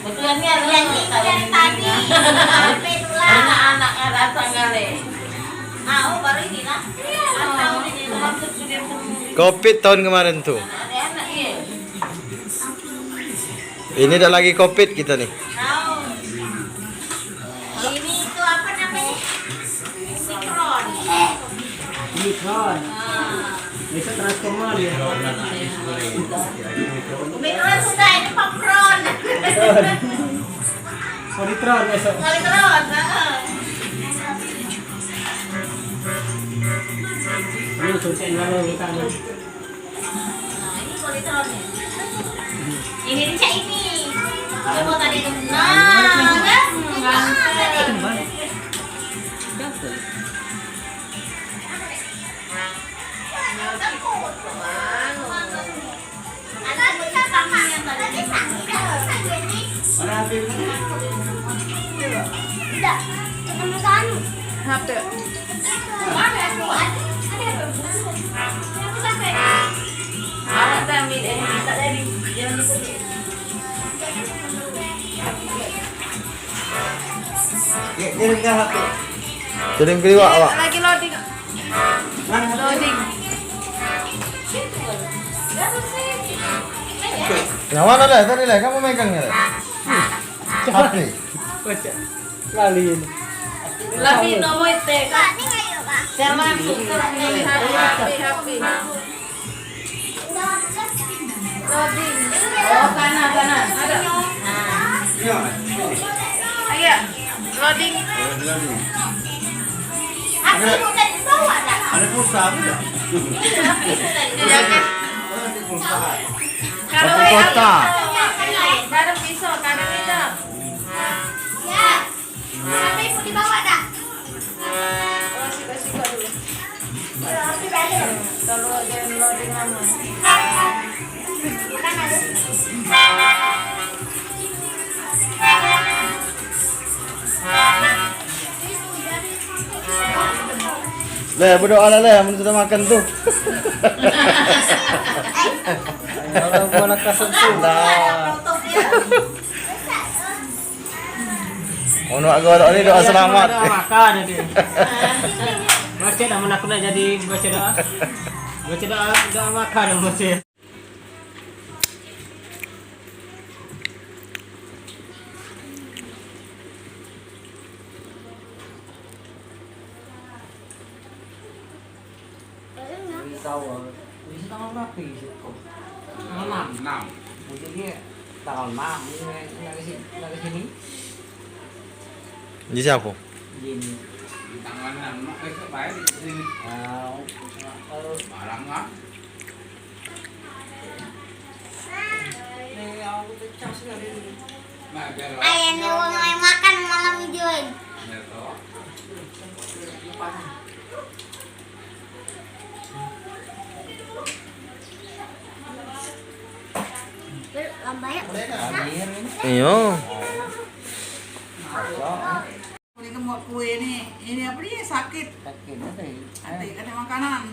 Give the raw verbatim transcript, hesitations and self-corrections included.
Kebetulan ni anu yang ni dari tadi. Sampai tulang. Anak-anak datang kali. Ah, oh, baru inilah. Atau ini maksud sudah semua. Covid tahun kemarin tu. Anak-anak, iya. Ini dah lagi covid kita ni. Tahu. Ini itu apa namanya? Omikron. Omikron. Ah. Besok transformer ya. Omikron sudah, ini Popron. Politron besok. Politron, heeh. Ini suntik lalu kita. Nah, ini politron ni. Ini ni cak ini. Dia mau tadi tu. Nah, kan? Nah, tadi. Takut. Anak ni sama. Tadi sakit. Mana H P? Udah. Ketemu Tanu. H P. Awas dah, ambil, eh, minta tadi. Jangan lupa. Dia, dia pegang H P. Kirim ke liwat awak. Lagi loading. Loading. Yang mana dah tadi lah? Kamu megangnya dah? H P. Baca. Lali ini. Lali nomor itu. Saya masuk terus ini. H P, H P. Loading. Oh, sana, sana. Ada. Nah. Ayo. Loading. Ada pulsa tu tak? Iya, kan? Ada pulsa. Kalau W A kota. Kadang bisa, kadang tidak. Ya. Sampai ibu dibawa dah. Oh, sikok-sikok dulu. Kalau dia loading lama. Leh, berdoa lah, leh, mun sudah makan tu. Kalau gua nak kasut tu. Nah. Ono agak ni doa selamat. Doa makan tadi. Baca dah, mana aku nak jadi baca doa. Baca doa, doa makan baca. Wis tau, wis tanggal berape sih kok? Tanggal enam. Enam. Mungkin dia tanggal enam, ini nak ke sini, nak ke sini. Di siapa? Di sini. Tanggal enam, nak besok bae di sini. Ah, kalau barang lah. Ayah ni wong lain makan malam ni, Joy. Lambai. Iyo. Boleh gemuk kue ni. Ini apa dia? Sakit. Sakit, apa ya? Adik kena makanan.